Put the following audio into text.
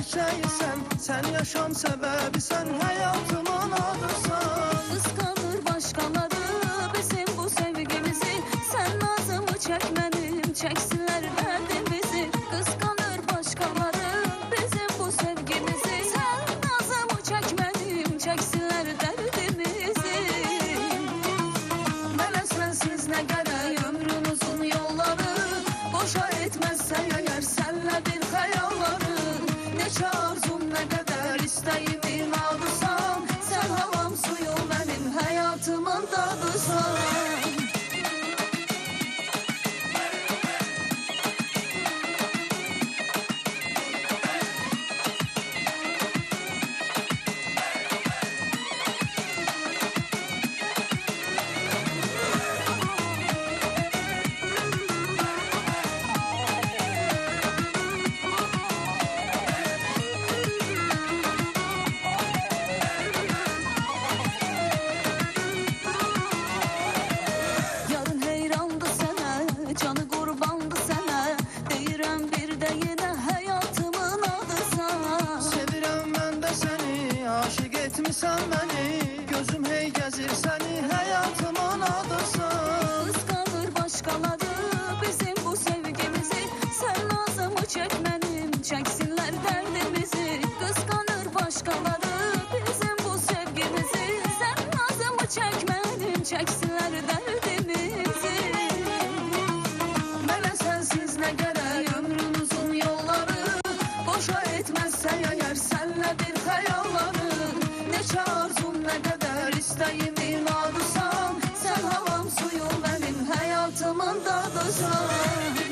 çiçeğisən Sen yaşam sebebisən Hayatımın adısan Kıskanır başkaları bizim bu sevgimizi Sen nazımı çekmedim çeksinler derdimizi Kıskanır başkaları bizim bu sevgimizi Sen nazımı çekmedim çeksinler derdimizi Mənə sənsiz nə gərək ömrün uzun yolları Boşa etməzsə əgər sənlə bir xəyalları Neçə arzum nə qədər istəyimin adısan Sən havam suyum mənim həyatımın dadısan Yarın heyrandı sənə, canı qurbandı sənə Deyirəm bir də yenə həyatımın adısan Sevirəm mən də səni, aşiq etmisən məni Gözüm hey gəzir səni, həyatımın adısan Kıskanır başkaları bizim bu sevgimizi Sen nazımı çekmedim çeksinler derdimizi Kıskanır başkaları bizim bu sevgimizi Sen nazımı çekmedim çeksinler derdimizi Mənə sənsiz nə gərək ömrün uzun yolları Boşa etməzsə əgər sənlə bir xəyalları Neçə arzum nə qədər istəyimin adısan Sən havam suyum mənim həyatımın dadısan.